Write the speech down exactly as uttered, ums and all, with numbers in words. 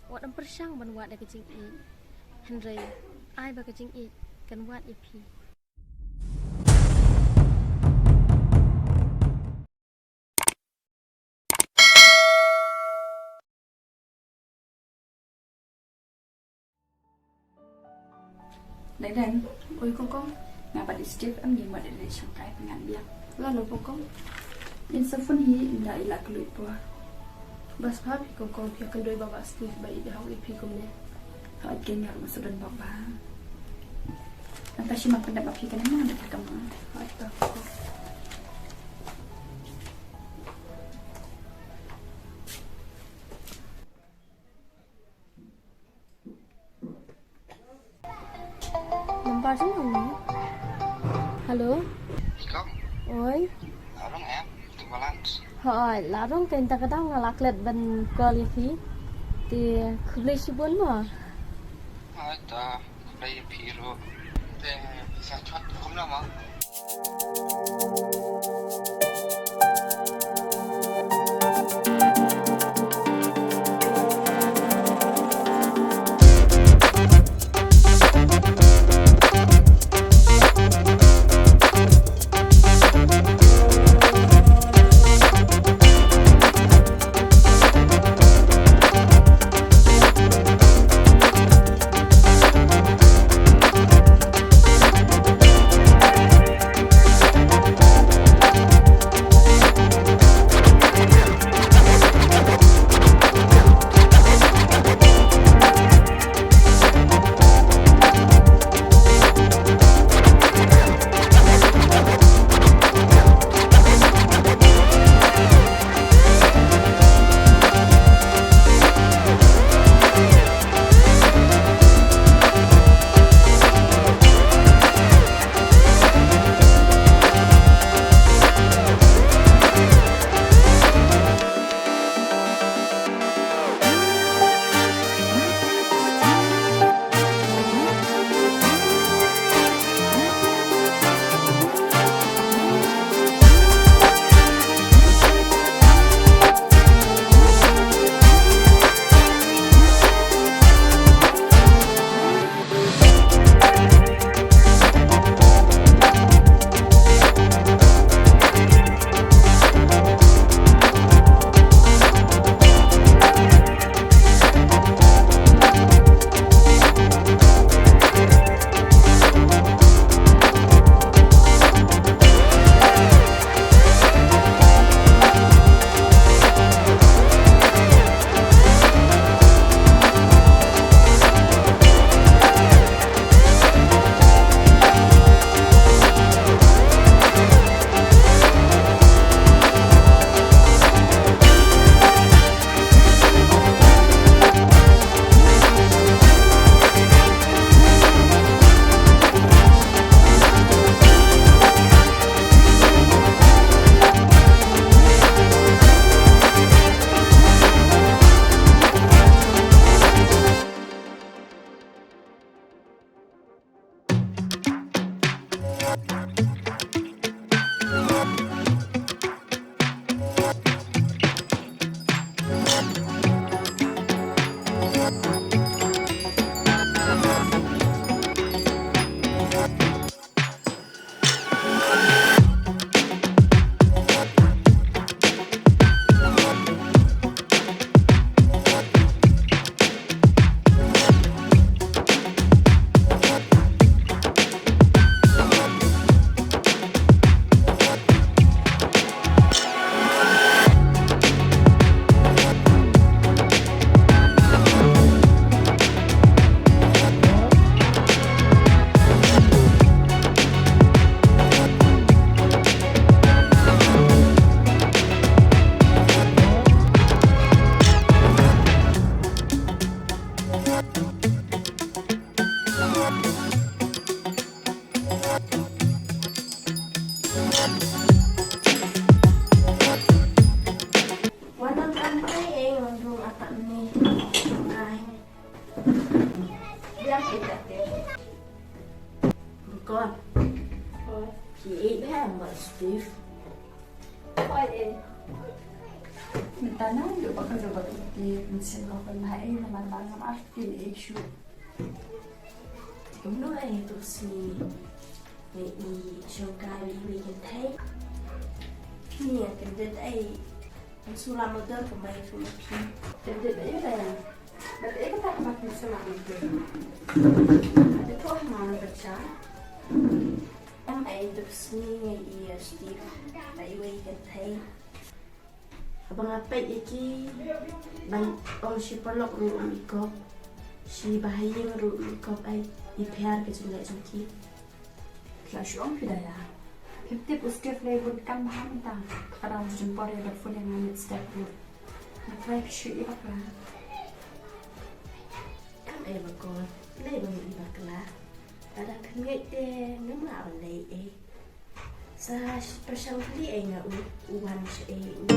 Wat ym pyrshang ban wad ïa ka jingïeit, hynrei ai ba ka jingïeit kan wad ïa phi. Deng deng. Oi kong kong. Nga bad i Steve em ngi mut ïa leit shangkai pyngan biang. Lano kong kong? Ïa sa phone hi ynda i la kylluid pua. Bas pha phi kong kong, phi ïa kynduh ba bah Steve ba i dei hok ïa phi kumne. Hooid kong, nga ruh nga shu don bok ba. Nangta shi ma pyndep ma phi kane, nang da phi kam. Hooid to. Nambar jong u. Hello. Oi. La rung em, tu balance. Hooid, la rung, kane ka daw nga la klet ban call ïa phi. Te khublei shibun mo. Hooid, ta khublei ïa phi ruh. Te sa chot kumno mo. Wan nang kan kai eng wan rung atak ni. Ai. Biang kita te. Kon. Oi. Ki ei bang ba Steve. Oi eh. Mynta na ïoh ba kan ïoh ba kan te mynsiem ka khun bha ei namar ba ngam artatien ei shuh. Kumno ei to ka sngi ngi i shongkai ba iwei kynthei. Phi ïa kyndit ei. Kan shu la mudui kumba ïa phi. Kyndit ei da ïa. Bad ei kata kaba phi shu la mudui. Bad to ha ma ka cha. Em ei to ka sngi ngi i ïa Steve ba iwei kynthei. Haba nga peit ïa ki ban ong shi paralok ruh um ikop, shi bahaïing ruh um ikop ei, i pher ka jingleh jong ki. Tla shu ong phi da ïa. Phim tip u Steve lei bun kam bha mynta. Ka dang jin por ïa bad phone ïa nga mid step ruh. Nga try phi shu i bakla. Kam ei ba kor, lei ba i bakla. Lada phin ngeit te ngam lah ban lei ei. Sa pyrshang kylli ei nga u, u wan sha ei u